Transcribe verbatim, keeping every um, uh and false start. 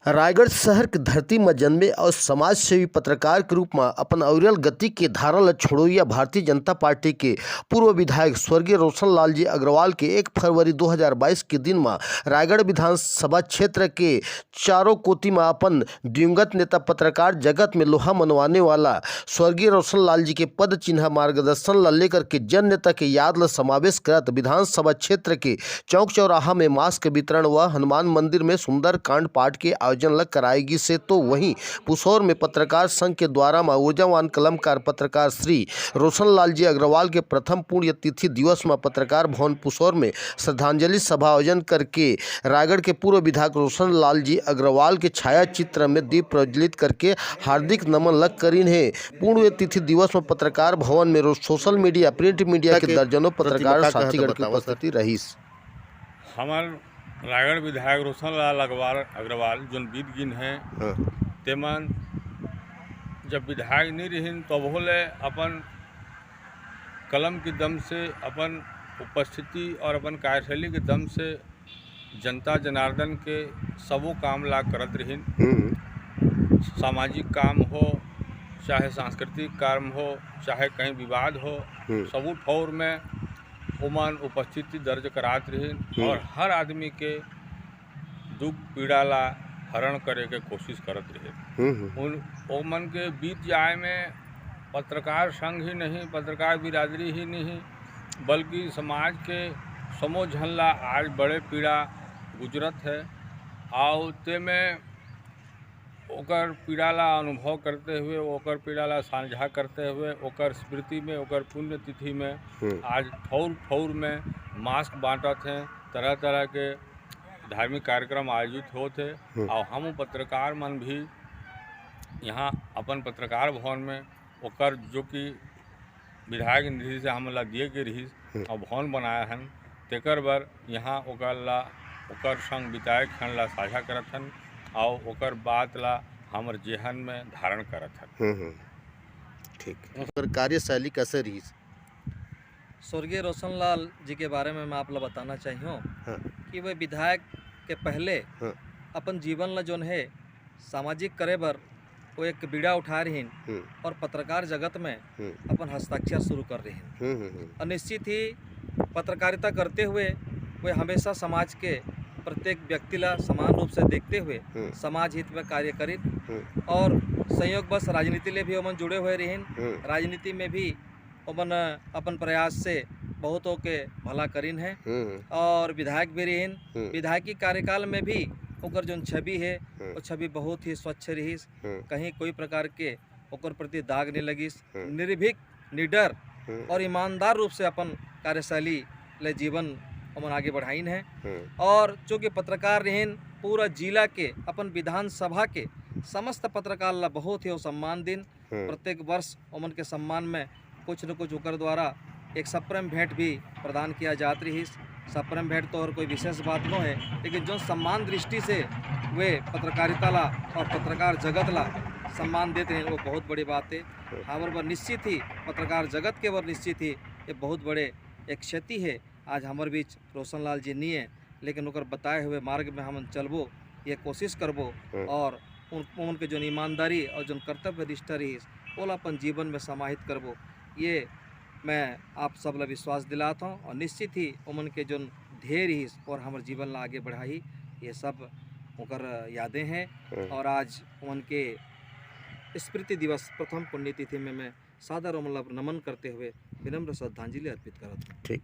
रायगढ़ शहर के धरती म जन्मे अउ समाज सेवी पत्रकार के रूप म अपन अविरल गति के धारा ल छोड़ोइया भारतीय जनता पार्टी के पूर्व विधायक स्वर्गीय रोशन लाल जी अग्रवाल के एक फरवरी दो हज़ार बाईस के दिन म रायगढ़ विधानसभा क्षेत्र के चारों कोती म अपन दिवंगत नेता पत्रकार जगत में लोहा मनवाने वाला स्वर्गीय रोशन लाल जी के पद चिन्ह मार्गदर्शन ल लेकर के जन नेता के याद ल समावेश करत विधानसभा क्षेत्र के चौक चौराहा में मास्क वितरण व हनुमान मंदिर में सुंदर कांड पाठ के आयोजन ल कराए गिस हे। तो वहीं पुसौर में पत्रकार संघ के द्वारा म ऊर्जावान कलमकार पत्रकार श्री रोशन लाल जी अग्रवाल के प्रथम पुण्यतिथि दिवस म पत्रकार भवन पुसौर में श्रद्धांजलि सभा आयोजन करके रायगढ़ के पूर्व विधायक रोशन लाल जी अग्रवाल के छाया चित्र में दीप प्रज्वलित करके हार्दिक नमन ल करिन हे। पुण्यतिथि दिवस म पत्रकार भवन में रो-, सोशल मीडिया, प्रिंट मीडिया के के दर्जनों पत्रकार प्रतिभा का साथीगण कहत के बतावा, सर। उपस्थिति रहिस। हमर रायगढ़ विधायक रोशन लाल अग्रवाल, अग्रवाल जोन बीत गिन हे, हाँ। तेमन जब विधायक नहीं रहिन, तब होले अपन कलम के दम से, अपन उपस्थिति और अपन कार्यशैली के दम से जनता जनार्दन के सबो काम ला करत रहिन। हम्म। सामाजिक काम हो, चाहे सांस्कृतिक काम हो, चाहे कहीं विवाद हो, हम्म। सबो ठौर में ओमन उपस्थिति दर्ज करात रहिन हम्म। और हर आदमी के दुख पीड़ा ला हरण करे के कोशिश करत रहिन। हम्म, हम्म। उन, ओमन के बीत जाए में पत्रकार संघ ही नहीं, पत्रकार बिरादरी ही नहीं, बल्कि समाज के समो झन ला आज बड़े पीड़ा गुजरत है। और तेमे ओकर पीड़ा ला अनुभव करते हुए, ओकर पीड़ा ला साझा करते हुए, ओकर स्मृति में, ओकर पुण्यतिथि में हम्म। आज ठौर ठौर में मास्क बांटत हैं, तरह तरह के धार्मिक कार्यक्रम आयोजित होत हे। हम्म। और हम पत्रकार मन भी यहाँ अपन पत्रकार भवन में ओकर जो कि विधायक निधि से हमन ला दिए गे रिहिस हम्म। और भवन बनाए हन, तेकर बर यहाँ ओकर ला, ओकर संग बिताए क्षण ला साझा करत हन और ओकर बात ला हमर जेहन में धारण करत हन। हम्म, हम्म। ठीक। ओकर कार्यशैली कैसे रिहिस? स्वर्गीय रोशन लाल जी के बारे में मैं आप ला बताना चाहिए हाँ। कि वे विधायक के पहले हाँ। अपन जीवन ला जोन है सामाजिक करे बर वो एक बीड़ा उठा रहिन हम्म। और पत्रकार जगत में हम्म। अपन हस्ताक्षर शुरू कर रहिन। हम्म, हम्म, हम्म। और निश्चित ही पत्रकारिता करते हुए वे हमेशा समाज के प्रत्येक व्यक्ति ला समान रूप से देखते हुए हम्म। समाज हित में कार्य करिन हम्म। और संयोगवश राजनीति ले भी ओमन जुड़े हुए रहिन। हम्म। राजनीति में भी ओमन अपन प्रयास से बहुतों के भला करिन है हम्म। और विधायक भी रहिन। हम्म। विधायकी कार्यकाल में भी ओकर जोन छवि है, हम्म। वो छवि बहुत ही स्वच्छ रहिस। हम्म। कहीं कोई प्रकार के ओकर प्रति दाग नहीं लगिस। हम्म। निर्भीक, निडर हम्म। और ईमानदार रूप से अपन कार्यशैली ले जीवन ओमन आगे बढ़ाइन है। हम्म। और चूँकि पत्रकार रहिन, पूरा जिला के, अपन विधानसभा के समस्त पत्रकार ला बहुत ही वो सम्मान दिन। हम्म। प्रत्येक वर्ष ओमन के सम्मान में कुछ न कुछ ओकर द्वारा एक सप्रेम भेंट भी प्रदान किया जात रहिस। सप्रेम भेंट तो और कोई विशेष बात नो है, लेकिन जो सम्मान दृष्टि से वे पत्रकारिता ला और पत्रकार जगत ला सम्मान देत रहे, वो बहुत बड़ी बात है। हम्म। हमर बर निश्चित ही, पत्रकार जगत के बर निश्चित ही ये बहुत बड़े एक क्षति है। आज हमर बीच रोशन लाल जी नहीं है, लेकिन ओकर बताए हुए मार्ग में हमन चलबो, ये कोशिश करबो हम्म। और उन, उनके जोन ईमानदारी और जोन कर्तव्य निष्ठा रहिस, ओला अपन जीवन में समाहित करबो। ये मैं आप सब ला विश्वास दिलात हूँ और निश्चित ही ओमन के जोन ध्येय रहिस और हमर जीवन ला आगे बढ़ाही, ये सब ओकर यादें हैं। हम्म। और आज ओमन के स्मृति दिवस प्रथम पुण्यतिथि में मैं सादर ओमन ला नमन करते हुए विनम्र श्रद्धांजलि अर्पित करत हूँ। ठीक।